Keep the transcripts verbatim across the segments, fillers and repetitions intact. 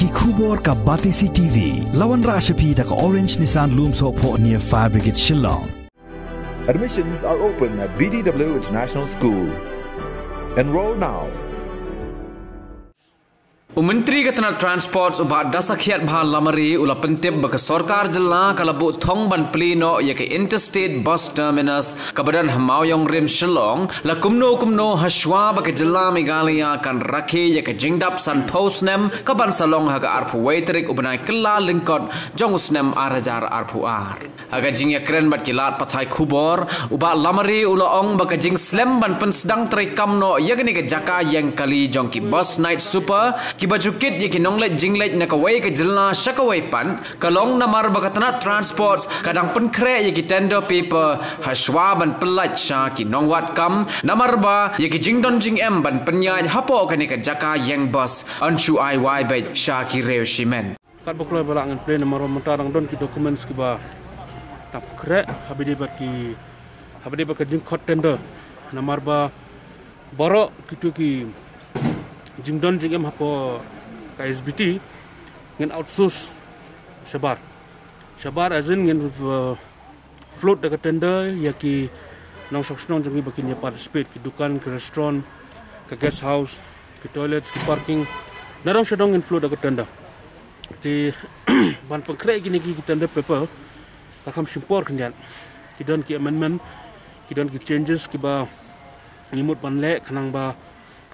Ki khubor ka Batesi T V. La wanrah sha phi da ka Orange Nissan Lumsohphoh near Fire Brigade Shillong. Admissions are open at B D W International School. Enroll now. U Myntri ka tnat Transport u Bah Dasakhiatbha Lamare u la pyntip ba ka sorkar jylla ka la buh thong ban plie noh ïa ka Interstate Bus Terminus kaba don ha Mawiong Rim Shillong la kumno kumno hashwa ba ka jylla Meghalaya kan rakhe ïa ka jingdap sanphew snem kaban sa long ha ka arphew wei tarik u bnai Kyllalyngkot jong u snem ar hajar arphew ar. Ha ka jingïakren bad ki lad pathai khubor, u Bah Lamare u la ong ba ka jingslem ban pynsdang treikam noh ïa kane ka jaka ïeng kali jong ki bus night super kiba ju kit ïa ki nongleit jingleit na kawei ka jylla sha kawei pat, ka long namar ba ka tnat Transport ka dang pynkhreh ïa ki tender paper hashwa ban pyllait sha ki nongwad kam, namar ba ïa ki jingdon jingem ban pynïaid hapoh kane ka jaka ïeng bus yn shu ai wai beit sha ki riew shimet. Katba kloi ba lah ngan plie namar ba mynta dang don ki documents kiba dang pynkhreh haba ïadei bad ki, haba ïadei bad ka jingkhot tender, namar ba baroh kito ki jingdon jingem hapoh ka I S B T ngin outsource shabar. Shabar as in ngin, uh, float da ka tender ïa ki nongshong shnong jong ngi ba kin ïa participate, ki dukan, ki restaurant, ka guest house, ki toilets, ki parking, nadong shadong ngin float da ka tender. Te ban pynkhreh kine ki tender paper ka kham shim por khyndiat. Ki don ki amendment, ki don ki changes kiba ngi mut ban leh khnang ba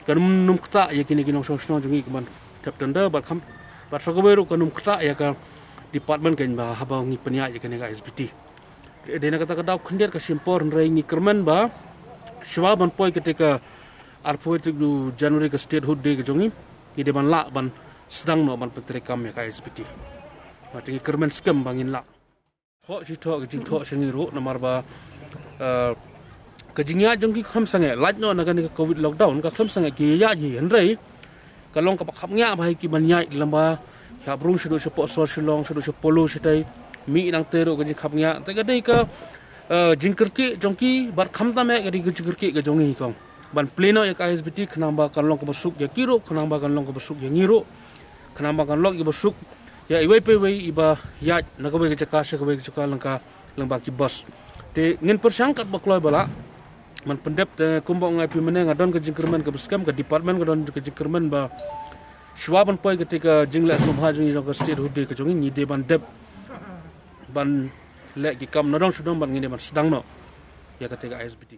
kan ym ktah ïa kine ki nongshong shnong jong ngi kiban thep tender bad kham, bad sa kawei ruh kan ym ktah ïa ka department kan ba haba ngi pynïaid ïa kane ka I S B T. Dei na kata ka daw khyndiat ka shim por, hynrei ngi kyrmen ba shwa ban poi kata ka arphew tarik u January ka Statehood Day ka jong ngi, ngi dei ban lah ban sdang noh ban pyntreikam ïa ka I S B T. Te ngi kyrmen skhem ba ngin lah. Thoh shi thoh ka jingthoh sha ngi ruh namar ba, eh, ka jingïaid jong ki kham sangeh lait noh na kane ka covid lockdown, ka kham sangeh ki ïaid hi, hynrei ka long kaba khapngiah ba ha ki ban ïaid lem bad ki hap rung shaduh shapoh sor Shillong, shaduh sha Polo shatai, mih nangta ruh ka jingkhapngiah. Te ka dei ka, eh, jingkyrkieh jong ki bad khamtam eh ka dei ka jingkyrkieh ka jong ngi kong ban plie noh ïa ka I S B T khnang ba kan long kaba suk ïa ki ruh, khnang ba kan long kaba suk ïa ngi ruh, khnang ba kan long kaba suk ïa iwei pa iwei iba ïaid na kawei ka jaka sha kawei ka jaka lyngba, lyngba ki bus. Te ngin pyrshang katba kloi ba lah ban pyndep. Te kumba nga ong ïa phi mynne, nga don ka jingkyrmen kaba skhem, ka department ka don ka jingkyrmen ba shwa ban poi kata ka jingleh sngewbha jong ngi jong ka Statehood Day ka jong ngi, ngi dei ban dep ban leh ki kam nadong shadong bad ngi dei ban sdang noh ïa kata ka I S B T.